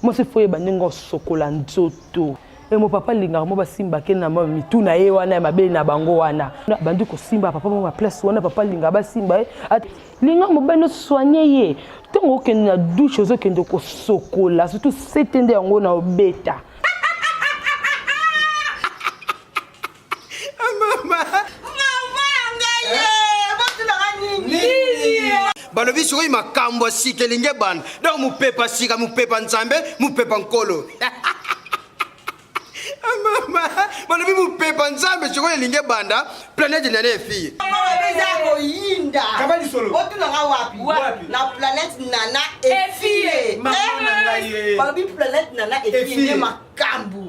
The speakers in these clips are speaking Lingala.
Mwasi fo yeba ndenge osokola nzoto. E mo papa alingaka mo basimba ke na mitu na ye wana ya mabele na bango wana. Bandi kosimba papa mo ba place wana papa alingaka basimba ye. Linga mobali no soigner ye. Ntango okende na douche ozokende kosokola surtout sete nde yango na obeta. Balobi sikoyo makambo ya sika elingi ebanda, donc mopepa sika, mopepa nzambe, mopepa nkolo. Mama, balobi mopepa nzambe sikoyo elingi ebanda, planète nana efille eza koyinda. Otunanga wapi? Na planète nana efille. Balobi planète nana efille nde makambo.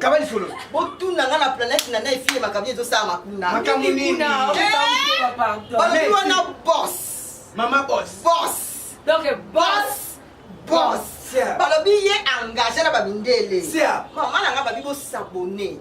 Botuna nga na planète nana efille makambo ezosalama kuna. Balobi wana boss. Mama boss. Boss. Donc boss. Boss. Balobi ye engagé na bamindele. Mama na nga babi bosabone.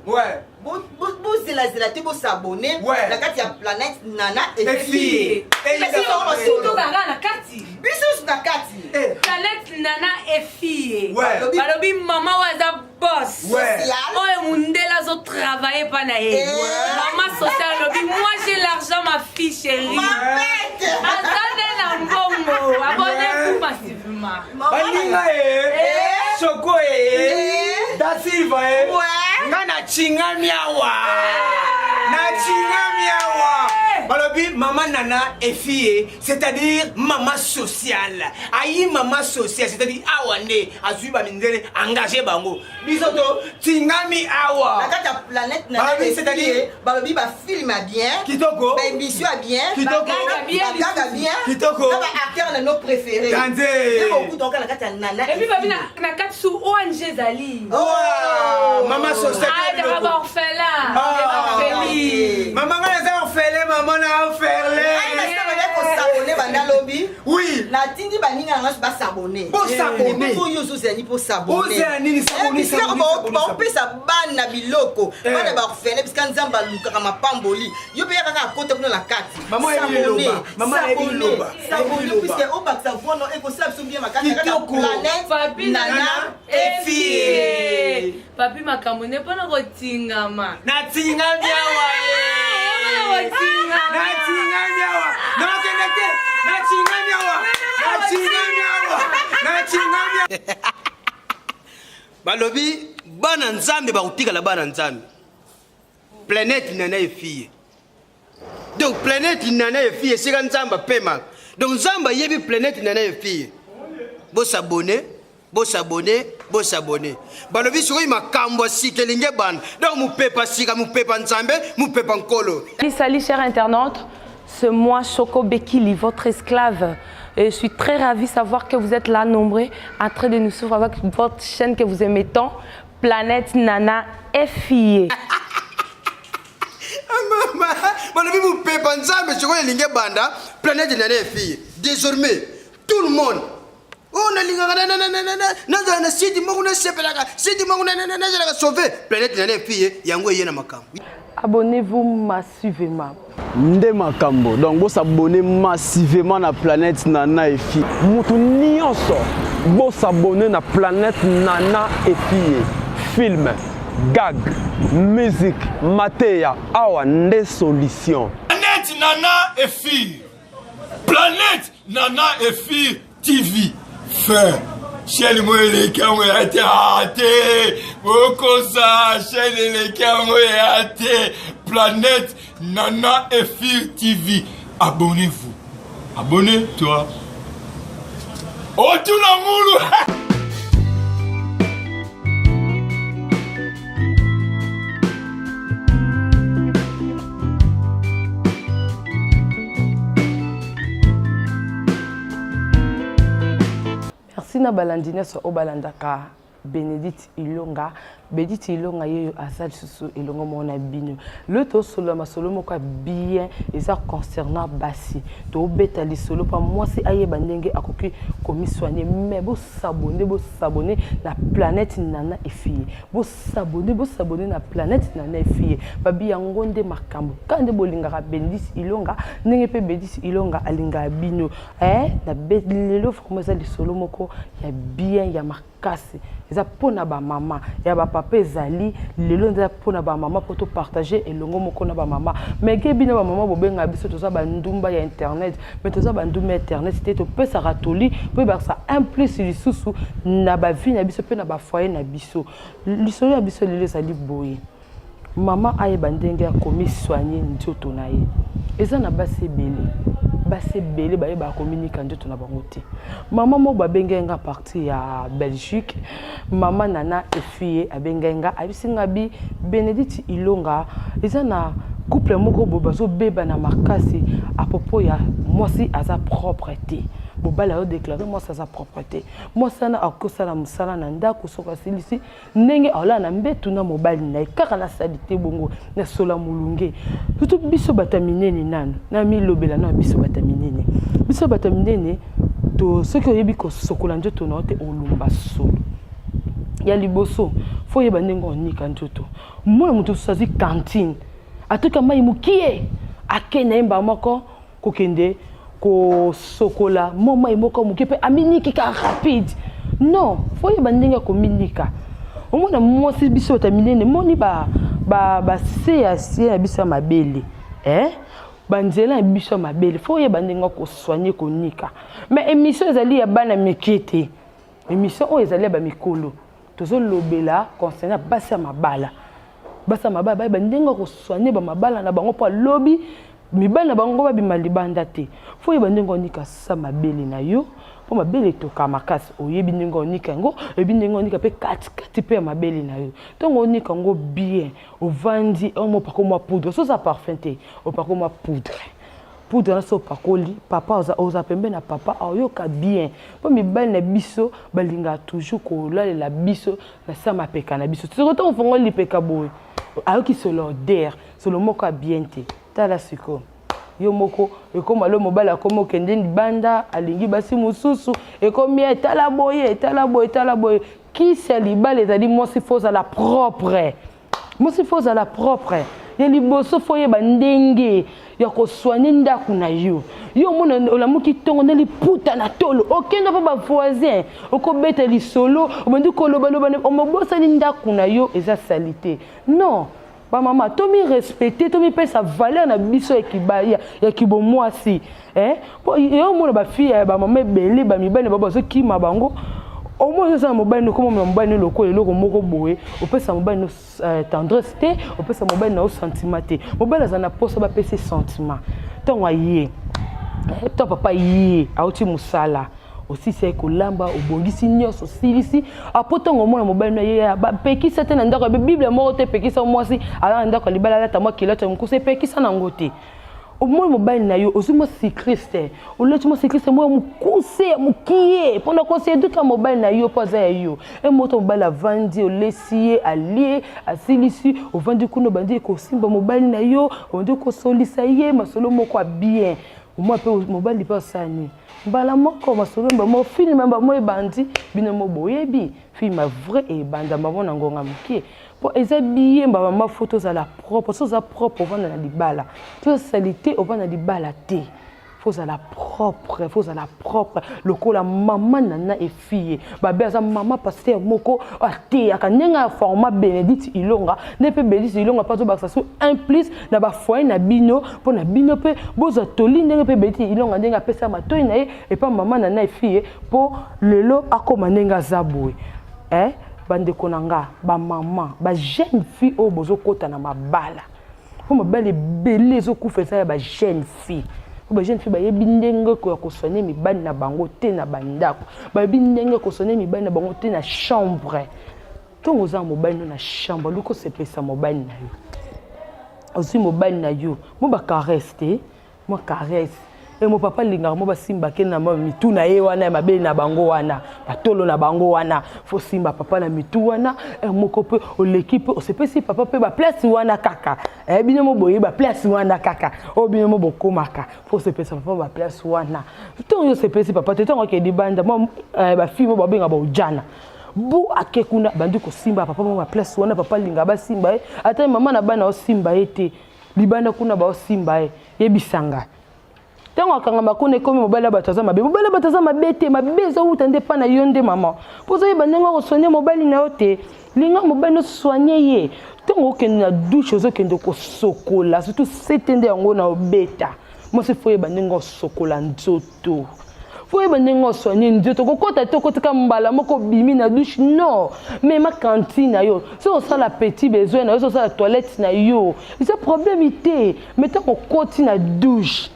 Bozelazela te, bosabone na kati ya planète nana efille. Na kati. Biso na kati. Planète nana efille. Balobi mama oyo aza boss. Oyo mundele azo travailler pa na ye. Mama sociale alobi moi j'ai l'argent ma fille chérie. Aza nde na mbongo. Abonnez-vous massivement. Baninga ye, Soko ye, Da Silva ye. Nga na chingami awa. Na chingami awa. Balobi mama nana efie, c'est-à-dire mama sociale. Ayi mama sociale, c'est-à-dire awa nde azwi ba mindele engagé bango. Biso to tingami awa. Na kati ya planète nana c'est-à-dire balobi ba film ya bien. Kitoko. Ba émission ya bien. Kitoko. Ba gaga bien. Kitoko. Na ba acteur na nos préférés. Danze. Nde bokuta oka na kati ya nana. Et puis babi na kati su ONG ezali. Oh. Mama sociale. Ah, ba orphelin. Orpheline. Mama nga naza orphelin, mama na orphelin. Ai na sima ba ko s'abonner banda lobi. Oui. Natindi baninga na nga ba s'abonner. Bo s'abonner. Bo yo ozozela ni po s'abonner. Ozela nini s'abonner? Baopesa bana biloko, bana ba orphelin bisika Nzambe alukaka mapamboli. Yo pe kaka akota kuna na kati. Mama s'abonner. Mama s'abonner. S'abonner puisque obakisa voix no ekosala biso bien makasi na planète Papi Nana Efie. Papi makambo nde mpona kotingama. Natingami awa. Natingami awa. Nakende te. Natingami awa. Natingami awa. Natingami. Balobi bana Nzambe bakotikala bana Nzambe. Planète nana efie. Donc planète nana efie esika Nzambe apemaka. Donc Nzambe ayebi planète nana efie. Bosabone, bosabone, bosabone. Balobi sikoyo makambo ya sika elingi ebanda. Donc mopepa sika, mopepa Nzambe, mopepa Nkolo. Salut chers internautes, c'est moi Choco Bekili, votre esclave. Et je suis très ravie de savoir que vous êtes là nombreux en train de nous suivre avec votre chaîne que vous aimez tant, Planète Nana FIE. Mama, balobi mopepa Nzambe sikoyo elingi ebanda, planète Nana FIE. Désormais, tout le monde oyo nalingaka nazala na site moko nasepelaka site moko nazalaka sauve planète Nana FIE yango eye na makambo. Abonnez-vous massivement. Nde makambo. Donc bo s'abonner massivement na planète Nana et Fille. Mutu nyonso bo s'abonner na planète Nana et Fille. Film, gag, musique, mateya, awa nde solution. Planète Nana et Fille. Planète Nana et Fille TV. Fin. Chaîne mo eleki yango ya te te bokosa chaîne eleki yango ya te. Planète Nana et Fille TV. Abonnez-vous. Abonnez-toi. Otuna ngulu. Merci na balandi nyonso oyo balandaka Bénédicte Ilonga. Bénédicte Ilonga yeyo aza lisusu elongo moko na bino. Le tosolola masolo moko ya bien eza concernant basi. Tobeta lisolo pa mwasi ayeba ndenge akoki komisoigne. Mais bosabone, bosabone na Planète Nana Efie, bosabone, bosabone na Planète Nana Efie. Babi yango nde makambo ka nde bolingaka Bendis Ilonga, ndenge mpe Bendis Ilonga alingaka bino. Na lelo vraiment eza lisolo moko ya bien ya makasi, eza mpona bamama ya bapapa, ezali lelo eza mpona bamama mpo topartage elongo moko na bamama. Mais ke bino bamama bobengaka biso toza bandumba ya internet, mais toza bandumba ya internet te. Topesaka toli mpo ebakisa un plus lisusu na bavie na biso mpe na bafoyer na biso. Lisolo ya biso lelo ezali boye: mama ayeba ndenge ya komisoigne nzoto na ye. Eza na basi ebele, basi ebele bayebaka kominika nzoto na bango te. Mama moko babengai nga partir ya Belgique, mama Nana Efie, abengai nga, ayebisi nga bi Bénédicte Ilonga, eza na couple moko boye bazobeba na makasi à propos ya mwasi aza propre te. Mobali azodéclare mwasi aza propre te. Mwasi wana akosala mosala na ndako, soki asilisi, ndenge aolala na mbetu na mobali na ye kaka nasali te, bongo nasola molunge. Surtout biso bato ya minene, nanu na milobela na biso bato ya minene, biso bato ya minene to, soki oyebi kosokola nzoto na yo te, olumba solo. Ya liboso, faut oyeba ndenge onika nzoto. Mwana moto mosusu azwi cantine, atoka mai mokie, ake na ye mbala moko kokende kosokola mo mai moko moke mpe aminiki ka rapide. Non, faut oyeba ndenge ya kominika. Omona mwasi, biso bato ya minene, moni base ya se ya biso ya mabele, eh? Banzela ya biso ya mabele, faut oyeba ndenge ya kosoigne, konika. Mais émission ezali ya bana mike te, émission oyo ezali ya bamikolo. Tozolobela concernant basi ya mabala. Basi ya mabala bayeba ndenge ya kosoigne bamabala na bango, mpo alobi mibali na bango babima libanda te. Faut oyeba ndenge onika sa mabele na yo, mpo mabele etoka makasi. Oyebi ndenge onika yango, oyebi ndenge onika mpe katikati mpe ya mabele na yo. Ntongo onika yango bien, ovandi omo, opako mwa poudre. So oza parfum te, opako mwa poudre. Poudre wana so opakoli, papa oza pembe na papa, aoyoka bien, mpo mibali na biso balingaka toujours kolalela biso na sa mapeka na biso. Soki ntango ofongoli lipeka boye, ayoki solo odeur, solo moko ya bien te. Tala sikoyo, yo moko ekóma lo mobali akómi okende libanda, alingi basi mosusu, ekomi etala boye, etala boye, etala boye. Kisi ya libala ezali mwasi faut ozala propre, mwasi faut ozala propre. Ya liboso, faut oyeba ndenge ya kosoigne ndako na yo. Yo omona olamuki ntongo nde liputa na tolo, okende mpo bavoisin, okobeta lisolo, obandi kolobaloba, omobosani ndako na yo eza saleté. Non, bamama, tomi respecte, tomipesa valeur na biso ya kibomwasi. Po yo omona bafille ya bamama ebele, bamibali na bango bazokima bango. Omoi oza na mobali, nokomomela mobali no lokola eloko moko boye. Opesa mobali no tendresse te, opesa mobali na yo sentiment te. Mobali aza na posa bapesa sentiment. Ntango aye, ntango papa ye auti mosala, osisi ye kolamba, obongisi nyonso, osilisi apo, ntango omona mobali na ye, bapekisa te na ndako ya Bible moko te epekisa mwasi aza na ndako ya libala alata mwa culotte ya mokuse, epekisa nango te. Omoni mobali na yo, ozwi mwa cycliste, olati mwa cycliste moko ya mokuse, ya mokie, mpona koseduka mobali na yo, mpo aza ya yo. E moto mobali avandi, olesi ye, alie, asilisi, ovandi kuna, obandi kosimba mobali na yo, obandi kosolisa ye masolo moko ya bien. Omwa mpe mobali mpe asala nini? Mbala moko masolo mba film mba mo ebandi, bino mo boyebi film vrai ebanda mbango na ngonga mokie, mpo eza biyemba. Mama, faut tozala propre. So oza propre, ovanda na libala. Tozasali te, ovanda na libala te. Faut ozala propre, faut ozala propre lokola mama Nana Efie. Babe aza mama pasteur moko ateyaka ndenge ya format Bénédicte Ilonga, nde mpe Bénédicte Ilonga mpe azobakisa so un plus na bafoyer na bino, mpo na bino mpe bozwa toli ndenge mpe Bénédicte Ilonga ndenge apesa matoi na ye epa mama Nana Efie, mpo lelo akóma ndenge aza boye. Eh? Bandeko na nga bamama, bajeune fille oyo bozokɔta na mabala, mpo mabala ebele ezokufa eza ya bajeune fille, mpo bajeune fille bayebi ndenge ya kosoigne mibali na bango te na bandako, bayebi ndenge kosoigne mibali na bango te na chambre. Ntongo oza na mobali no na chambre, oluki osepelisa mobali na yo, ozwi mobali na yo mo bacaresse te, mwa caresse. E mo papa alingaka mo basimba ke na mitu na ye wana ya mabele na bango wana, batolo na bango wana. Fo simba papa na mitu wana, e moko mpe oleki mpe osepesi papa mpe baplace wana kaka. E bino mo boye baplace wana kaka. Oyo bino mo bokomaka. Fo osepesa papa baplace wana. Ntango yo osepesi papa te, ntango akende banda, mwa eh, bafille mo babenga baojana. Bu ake kuna bandi kosimba papa mo baplace wana, papa alinga basimba ye. Ata mama na bana osimba ye te. Libanda kuna baosimba ye. Yebisanga. Ntango akangama kuna ekomi mobali ya bato aza mabe. Mobali ya bato aza mabe te, mabe ezowuta nde epai na yo nde mama. Mpo ozoyeba ndenge okosoigne mobali na yo te. Linga mobali no soigne ye. Ntango okende na douche ozokende kosokola, surtout sete nde yango na obeta. Mwasi fo oyeba ndenge osokola nzoto. Fo oyeba ndenge osoigne nzoto. Kokota te okotika mbala moko obimi na douche, non. Mema cantine na yo. Soki osala petit besoin na yo, soki osala toilette na yo, eza problème te. Mais ntango okoti na douche,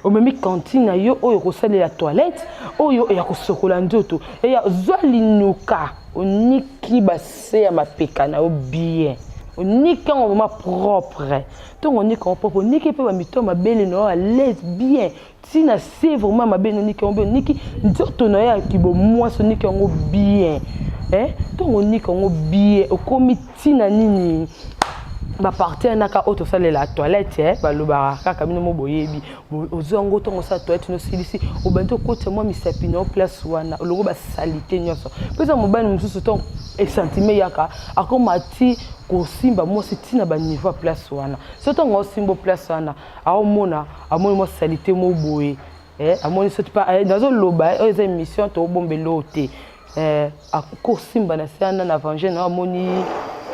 omemi cantine na yo oyo okosalela toilette, oyo ya kosokola nzoto. Eya zwa linuka, oniki base ya mapeka na yo bien. Oniki yango vraiment propre. Ntango oniki yango propre, oniki mpe ba mito ya mabele na yo à l'aise bien. Ti na se vraiment mabele na oniki yango bien, oniki nzoto na yo ya kibomwasi oniki yango bien. Eh, ntango oniki yango bien, okomi ti na nini? Ba partie naka oyo tosalela toilette, eh, balobaka kaka bino mo boyebi. Ozwa yango ntango osala toilette no osilisi, obandi okotisa mwa misapi na yo place wana, olongo ba salite nyonso. Mpe eza mobali mosusu ntango esentime yaka, akoma ti kosimba mwasi ti na ba niveau ya place wana. So ntango aosimba place wana, aomona, amoni mwa salite mo boye. Eh, amoni soki pa, eh, nazoloba, eh, oyo eza émission tobombela oyo te. Eh, akosimba na se wana na venger na amoni,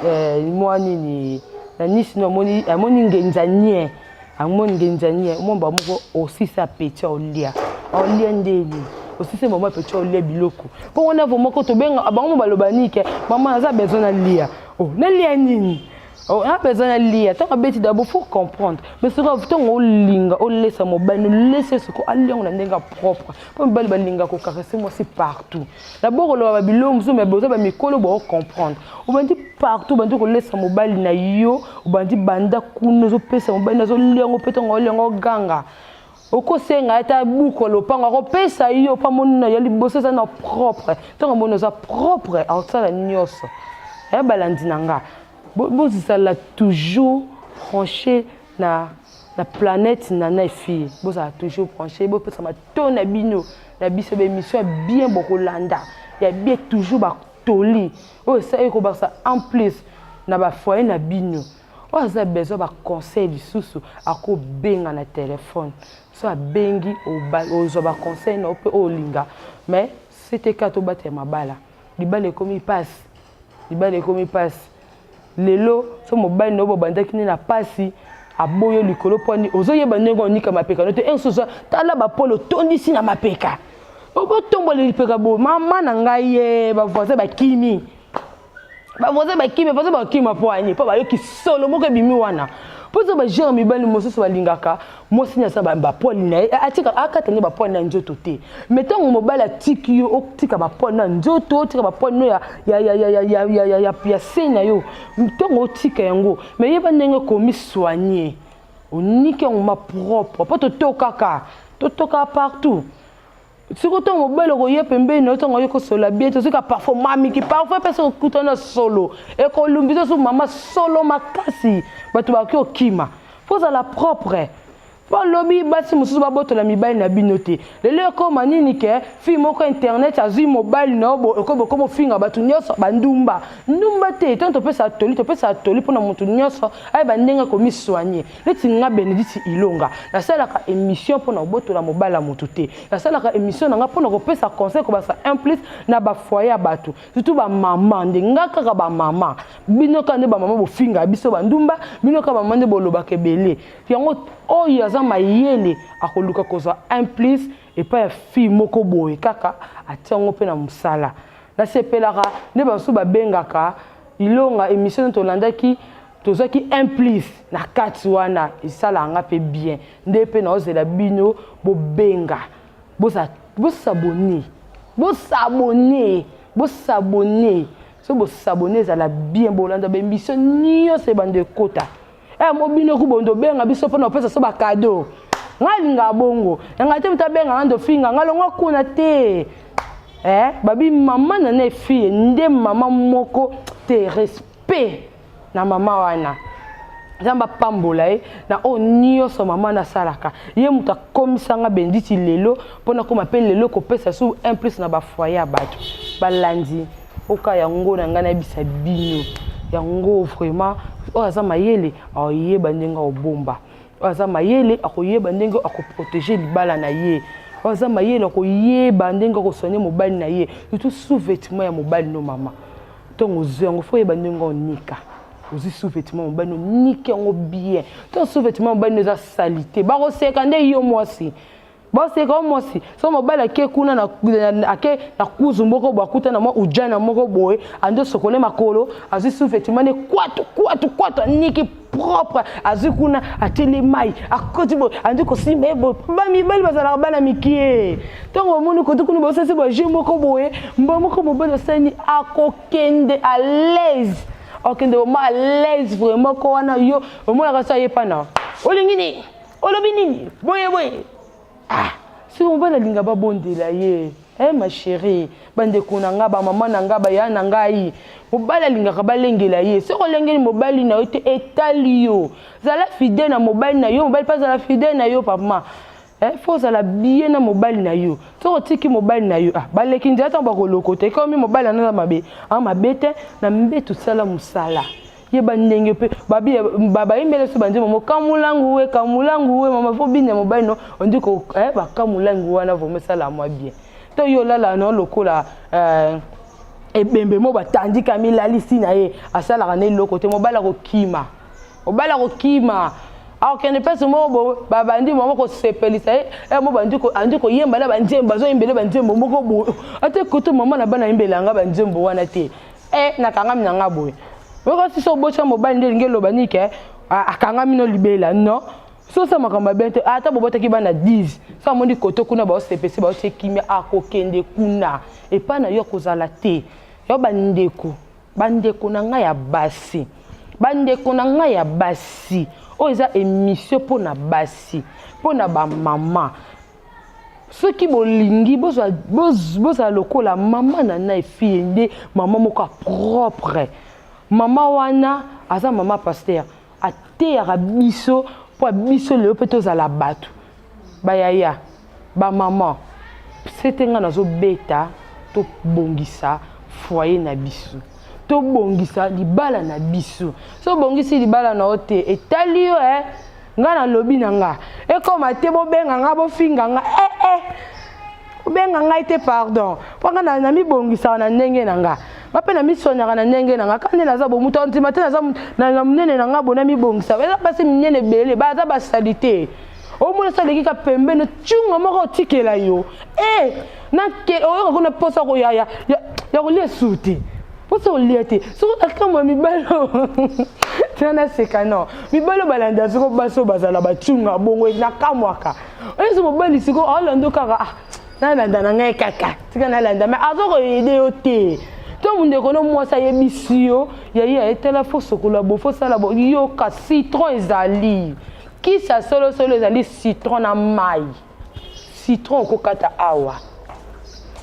eh, mwa nini na nisi no amoni, amoni ngenza nie, amoni ngenza nie, omoni ba moko osisa petit olia, olia ndeni osisi mama petit olia biloko. Po wana vo moko tobenga bango mo baloba nini ke mama naza besoin na lia. Oh, na lia nini? Oh, na besoin na lia. Tango abeti d'abord faut comprendre. Mais sikoyo tango olinga olesa mobali, olesa sikoyo alia ngo na ndenge ya propre. Po mibali balinga ko caresser mwasi partout. D'abord oloba ba biloko mosusu mais boza ba mikolo bo comprendre. Obandi partout, obandi kolesa mobali na yo, obandi banda kuna ozopesa mobali na azolia ngo pe tango olia ngo ganga. Okosenga ata buku ya lopango akopesa yo pa moni na yo liboso eza na propre. Tango moni oza propre akosala nyonso. Ya balandi na nga. Bozala toujours branché na na planète Nana et fille. Bozala toujours branché, bopesa mato na bino na biso ba émission ya bien bokolanda. Ya bien toujours ba toli. Oyo ça ekobakisa en plus na ba foyer na bino. Oyo aza besoin ba conseil lisusu akobenga na téléphone. So abengi ozwa ba conseil na yo pe olinga. Mais c'était ka to batela mabala. Libala ekomi pasi. Libala ekomi pasi. Lelo so mobali na yo bobandaki nde na pasi aboyo likolo mpo ani ozoyeba ndenge onika mapeka no te. Un soso tala ba polo otondisi na mapeka. Okotombola lipeka bo mama na ngai ye ba voisin bakimi. Ba voisin bakimi, ba voisin bakima mpo ani mpo bayoki solo moko ebimi wana. Mpo eza ba genre mibali mosusu balingaka mwasi na aza ba poils na ye, atika akata nde ba poils na nzoto te. Mais ntango mobali atiki yo otika ba poils na nzoto, otika ba poils no ya ya ya ya ya ya ya ya ya ya se na yo, ntango otika yango, mais yeba ndenge komi soigner. Oniki yango ma propre, mpo totokaka, totokaka partout. Sikoyo ntango mobali okoya pembeni na yo, ntango oye kosola bien, tozoka parfum mamiki, parfum mpe soki okutani na solo ekolumbisa so mama solo makasi, bato bakoki okima. Faut ozala propre. Po lobi basi mosusu babotola mibali na bino te. Lelo ekoma nini ke fille moko internet azwi mobali na yo bo ekomi bokomi ofinga bato nyonso bandumba. Ndumba te, tango topesa toli, topesa toli mpona moto nyonso ayeba ndenge akomi soigner. Neti nga Benedicte Ilonga, nasalaka émission mpona kobotola mobali ya moto te. Nasalaka émission na nga mpona kopesa conseil kobasa un plus na ba foyer ya bato. Surtout ba mama nde nga kaka ba mama. Bino kaka nde ba mama bofinga biso ba ndumba, bino kaka ba mama nde bolobaka ebele. Yango oyo aza mayele akoluka kozwa un plus epai ya fille moko boye kaka atia yango mpe na mosala. Nasepelaka nde basusu babengaka Ilonga émission tolandaki tozwaki un plus na kati wana esalaka nga mpe bien nde mpe naozela bino bobenga bosabone bosabone bosabone so bosabone ezala bien bolanda ba émission nyonso ebanda ekota. Eh, mo bino ku bondo benga biso pona opesa so ba cadeau. Ngai alingaka bongo. Na ngai te moto abenga ngai ndofinga ngai longwa kuna te. Eh, babi mama na na fille nde mama moko te respect na mama wana. Nzambe apambola ye na oyo nyonso mama nasalaka. Ye moto akomisa nga benditi lelo mpo nakoma mpe lelo kopesa su un plus na bafoyer ya bato. Balandi oka yango na ngai nayebisa bino yango vraiment oyo aza mayele akoyeba ndenge akobomba. Oyo aza mayele akoyeba ndenge akoprotege libala na ye. Oyo aza mayele akoyeba ndenge akosoigne mobali na ye. Surtout sous-vêtement ya mobali no mama. Ntango ozwi yango fo oyeba ndenge onika. Ozwi sous-vêtement mobali no niki yango bien. Ntango sous-vêtement mobali no eza salite, bakoseka nde yo mwasi. Baseka yo mwasi. So mobali ake kuna na, na, ake na kuzu moko boye akuta na mwa ujana moko boye ando sokole makolo azwi sous-vêtement ne kwatu kwatu kwatu aniki propre azwi kuna ateli mai akoti boye andi kosimba ye boye. Ba mibali bazalaka bana mikie. Ntango omoni kote kuna basalisi ba jeu moko boye mba moko mobali asali akokende à l'aise, akokende vraiment à l'aise vraiment ko wana yo omonaka so aye pana olingi nini olobi nini boye boye. Ah, soki mobali alinga babondela ye eh, ma chérie, bandeko na nga, bamama na nga, baya na ngai, mobali alingaka balengela ye. Soki olengeli mobali na yo te, etali yo. Zala fidèle na mobali na yo, mobali mpe azala fidèle na yo papa. Eh, faut ozala bien na mobali na yo. Soki otiki mobali na yo, ah, baleki nzela ntango bakolokota, ekomi mobali wana aza mabe. Ah, mabe te, na mbeto sala mosala. Yeba ndenge pe babi bayembele so banzembo mo kamulangu we kamulangu we mama fo bina mobali no ondi ko eh, ba kamulangu wana vraiment sala moi bien. To yo lala no lokola eh, ebembe mo batandika milalisi na ye asalaka na eloko te mobali akokima, mobali akokima akokende place moko boye babandi mama kosepelisa ye eh, mo bandi andi koyemba na banzembo bazoyembele banzembo moko boye ate koto mama na bana yembela nga banzembo wana te. Eh, nakangami na nga boye. Oyoka si so obotisa mobali nde elingi eloba nini ke akangami no libela non. So sa makambo ya bien te, ata bobotaki bana 10, so amoni koto kuna baosepesi baotie kimia akokende kuna. Epai na yo akozala te. Yo bandeko, bandeko na ngai ya basi. Bandeko na ngai ya basi. Oyo eza émission mpo na basi, mpo na ba mama. Soki bolingi bozala lokola mama na na efie nde mama moko ya propre. Mama wana aza mama pasteur, ateyaka biso mpo biso lelo mpe tozala bato. Bayaya, ba mama, sete nga nazobeta tobongisa foyer na biso. Tobongisa libala na biso. So obongisi libala na yo te, etali yo eh. Nga nalobi na nga ekoma te bobenga nga bofinga nga eh eh bobenga ngai te pardon mpo nga na mibongisaka na ndenge na nga nga mpe na misonyaka na ndenge na nga kaka nde naza bo moto andima te naza na monene na nga bo na mibongisa eza basi minene ebele baza basali te omona so aleki ka pembeni tshunga moko otikela yo eh na ke oyoka kuna mposa koya ya ya kolia su te mposa kolia te soki akamwa mibali tina naseka non mibali oyo balanda soko basi oyo bazala bacunga bongo nakamwaka oyeso mobali sikoyo aolanda kaka ah, nalanda na ngai kaka tika nalanda mais aza koyede yo te to mondeko no mwasi ayebisi yo yaye ayetala fo sokola bo fo sala bo yoka citron ezali kisi ya solosolo ezali citron na mai citron okokata awa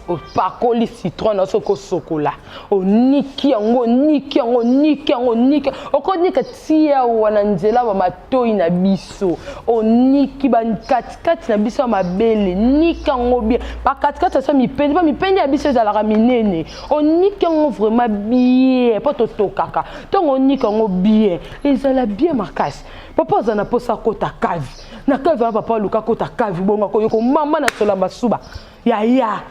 opakoli citron na soki osokola oniki yango oniki yango oniki yango oniki okonika ti awa na nzela ba matoi na biso oniki bakatikati na biso ya mabele nika yango bien bakatikati ya biso mipende mpo mipende ya biso ezalaka minene oniki yango vraiment bien mpo totokaka ntongo onika yango bien ezala bien makasi papa aza na mposa akota cave na cave wana papa aluka akota cave bongo akoyoka mama na sola masuba yaya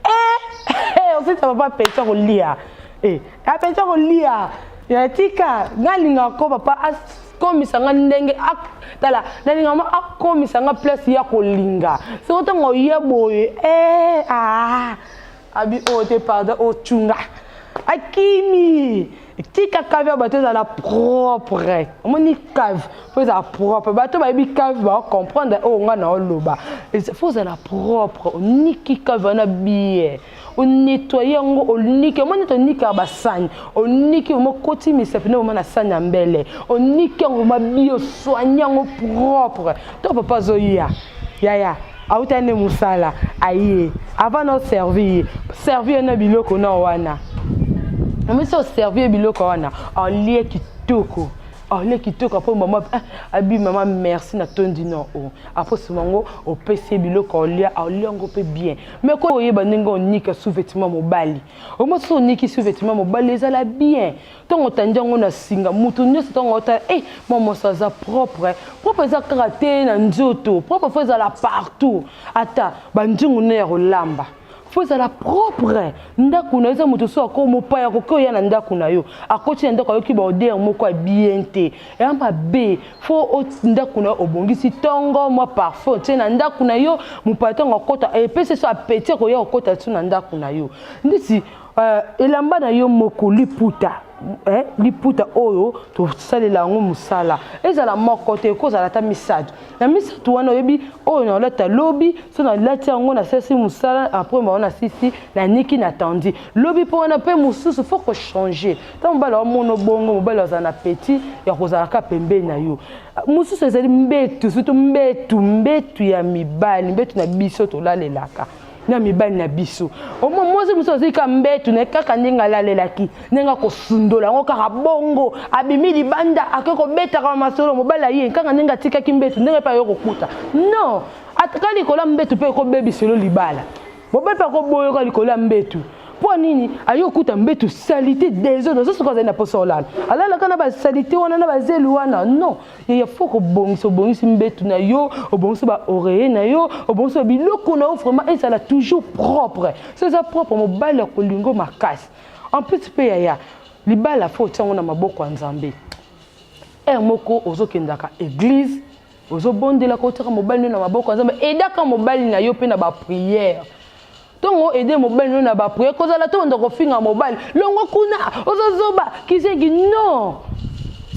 eh, eh, osita papa apeti akolia eh, apeti akolia ya tika nga alingaka ko papa akomisa nga ndenge tala nalinga ma akomisa nga place ya kolinga soki ntango oye boye eh, ah, abi oyo oh, te pardon ochunga oh, akimi. Tika cave ya bato ezala propre. Omoni cave faut ezala propre. Bato bayebi cave ba comprendre oyo nga na oloba. Faut ezala propre. Oniki cave wana bien. Onettoyer yango oniki. Omoni tonikaka basani. Oniki omokoti misapi na omona sani ya mbele. Oniki yango ma bio soigner yango propre. To papa azoya. Yaya. Auta nde musala aye avant na servir ye servir ye na biloko na wana omisi oservi ye biloko wana alie kitoko alie kitoko apo mama eh, abi mama merci natondi no o apo nsima yango opesi ye biloko aolia aolia yango mpe bien mais ko oyeba ndenge onika sous vêtement mobali omosi oniki sous vêtement mobali ezala bien Ntango otandi yango na singa, moto nyonso ntango aotala, eh, mwa mwasi aza propre. Propre eza kaka te na nzoto, propre fo ezala partout. Ata banzungu ne ya kolamba fo ezala propre. Ndako na yo eza moto so ako mopaya akoki oya na ndako na yo, akoti na ndako ayoki ba odeur moko ya bien te, ya mabe. Fo ndako na yo obongisi tongo mwa parfum otie na ndako na yo, mopaya ntango akota epesi so apeti akoya kokota so na ndako na yo ndeti Euh, elamba na yo moko liputa eh, liputa oyo tosalela yango mosala ezala moko te ekozala ata misato na misato wana oyebi oyo nalata lobi so nalati yango nasalisi mosala apres bango nasisi naniki na tandi lobi mpo wana mpe mosusu fo kochange ntango mobali amono bongo mobali azala na peti ya kozalaka pembeni na yo mosusu ezali mbetu surtout mbetu mbetu ya mibali mbetu na biso tolalelaka na mibali na biso omo mwasi mosusu azwi ka mbetu na ye kaka ndenge alalelaki ndenge akosundola yango kaka bongo abimi libanda ake kobetaka masolo mobali aye kaka ndenge atikaki mbetu ndenge mpe aye kokuta non ataka likolo ya mbetu mpe ekobebiselo libala mobali mpe akoboyoka likolo ya mbetu mpo nini aye kokuta mbetu salite desordre soki azali na mposa olala alalaka na basalite wana na bazelu wana non Yaya faut kobongisa obongisi mbetu na yo obongisi ba oreiller na yo obongisi ba biloko na yo vraiment ezala toujours propre so eza propre mobali akolingo makasi en plus mpe yaya libala faut otia yango na maboko ya Nzambe heure moko ozokendaka eglise ozobondelaka otiaka mobali no na maboko ya Nzambe edaka mobali na yo mpe na ba prière Tongo aide mobali no na ba prière kozala to banda kofinga mobali longwa kuna oza zoba kizengi non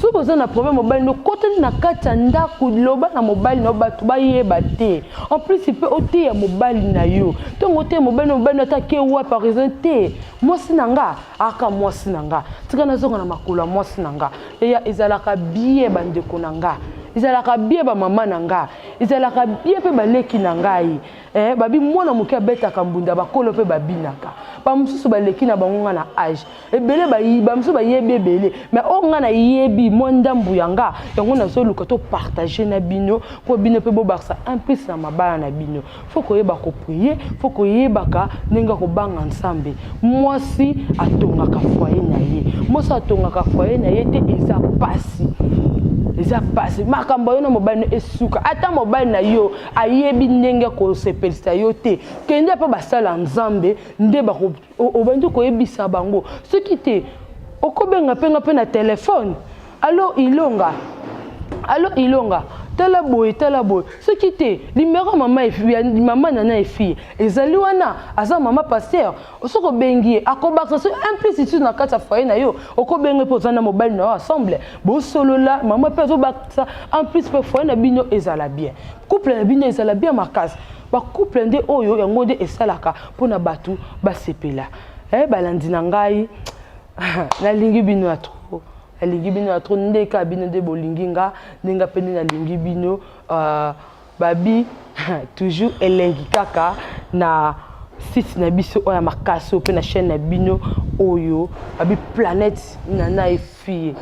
soki oza na problème mobali no kota na kati ya ndako loba na mobali na yo bato bayeba te en plus mpe oteya mobali na yo ntongo oteya mobali na mobali no ata ke wapi raison te mwasi na nga aka mwasi na nga tika nazonga na makolo ya mwasi na nga eya ezalaka bien bandeko na nga ezalaka bien bamama na nga ezalaka bien mpe baleki na ngai Eh, babi mwana moke abetaka mbunda bakolo mpe babinaka bamosusu baleki na bango nga na age ebele bamosusu bayebi ebele mais oyo nga nayebi mwa ndambu ya nga yango nazoluka to partage na bino mpo bino mpe bobakisa un plus na mabala na bino fo koyeba koprie fo koyebaka ndenge ya kobanga nzambe mwasi atongaka foyer na ye mwasi atongaka foyer na ye te eza pasi eza pasi makambo yo na mobali no esuka ata mobali na yo ayebi ndenge kosepelisa yo te kende mpe basala nzambe nde obandi koyebisa bango soki te okobenga mpe nga mpe na telefone alo ilonga alo ilonga tala boye tala boye soki te limero mama ya mama nana efille ezali wana aza mama pasteur soki obengi ye akobakisa soki un plus lisusu na kati ya foyer na yo okobenga mpe oza na mobali na yo ensemble bosolola mama mpe azobakisa en plus mpe foyer na bino ezala bien couple na bino ezala bien makasi bacouple nde oyo yango nde esalaka mpona bato basepela eh, balandi na ngai nalingi bino ya trop nalingi bino ya trop ndeka bino nde bolingi nga ndenge mpe nde nalingi bino uh, Babi toujours elengi kaka na site na biso oyo ya makasi oyo mpe na chaîne na bino oyo babi planète nana efie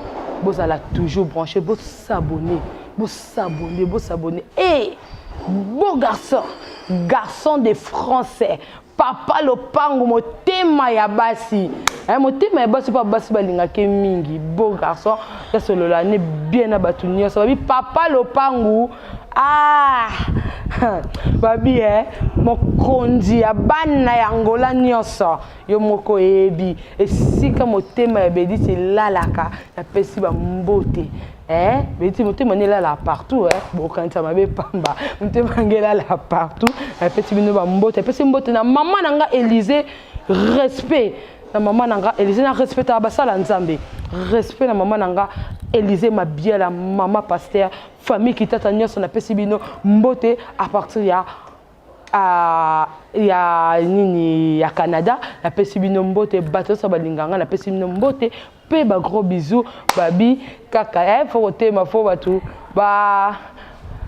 bozala toujours branché bosabonne bosabonne bosabonne e hey, beau garçon garçon de français Papa lopango motema ya basi eh, motema ya basi mpo basi balingaka ye mingi beau garçon ya solola ne bien na bato nyonso babi papa lopangu ah babi eh, mokonzi ya bana ya Angola nyonso yo moko oyebi esika motema ya Bedisi elalaka napesi bambote Eh, beti motema nde elala partout eh. Bokanisa mabe pamba. Motema nge elala partout. Napesi bino ba mbote. Napesi mbote na mama na nga Elysée respect. Na mama na nga Elysée na respectaka basala Nzambe. Respect na mama na nga Elise Mabiala, mama pasteur, famille Kitata nyonso napesi bino mbote à partir ya a, ya nini ya Canada. Napesi bino mbote, bato nyonso balinga nga, napesi bino mbote mpe ba gros bisous. Babi kaka eh, fo kotema fo bato ba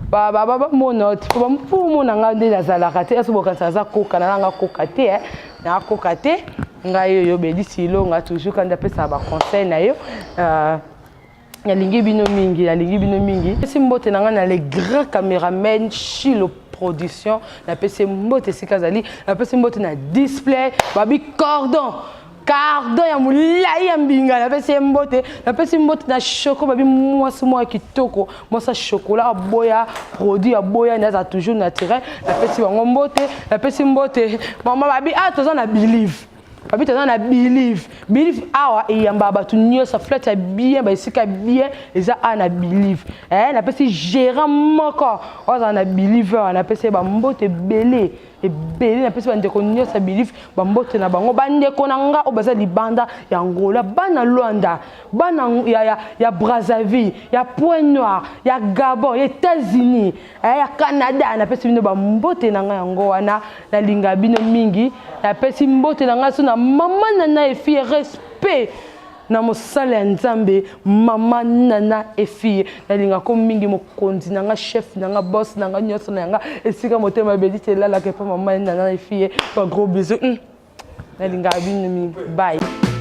bamona te, mpo omona nga nde nazalaka te. Eso bokanisa naza koka na nanga koka te, eh. Nakoka te ngai oyo Belisi Ilonga toujours kandi apesaka baconseil na yo. Nalingi bino mingi, nalingi bino mingi. Napesi mbote na ngai na le grand caméraman Chilo Production, napesi mbote esika azali. Napesi mbote na display, babi cordon cardon ya molai ya mbinga, napesi ye mbote. Napesi mbote na Shoko, babi mwasi moko ya kitoko, mwasi ya chocolat, aboya produit, aboya nde aza toujours naturel. Napesi bango mbote. Napesi mbote mama, babi ah, toza na believe, babi toza na believe. Believe awa eyambaka bato nyonso, flat ya bien, baesika bien eza awa na believe, eh. Napesi gérant moko oyo azala na believe awa, napesi ye bambote ebele ebele. Napesi bandeko nyonso ya believe bambote na bango, bandeko na nga oyo baza libanda ya Angola, bana Luanda, bana ya Brazzaville, ya Point Noir, ya Gabon, ya États-Unis, eh, ya Canada. Napesi bino bambote na ngai yango wana, nalinga bino mingi. Napesi mbote na ngai so na mama Nana Efie, respect na mosala ya Nzambe. Mama Nana Efie, nalingako mingi, mokonzi na nga, chef na nga, boss na nga, nyonso na yanga, esika motema ebelisi elalaka epa mama Nana Efie. Ba gros bisous. Nalingaka bino mingi, bye.